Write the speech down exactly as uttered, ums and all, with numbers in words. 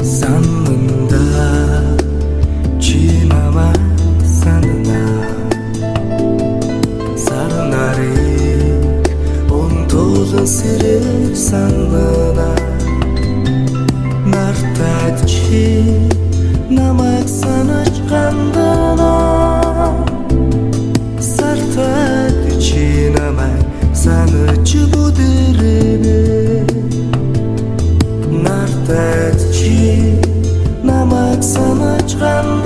Сананда, чи намайе санана. Сарнарай унтуулан сэрээ санана. Нартайда, чи намайе санажа гандана. Сартайда, чи намайе санажа бүдэрбэ. Нартайда, чи намайе санажа гандана.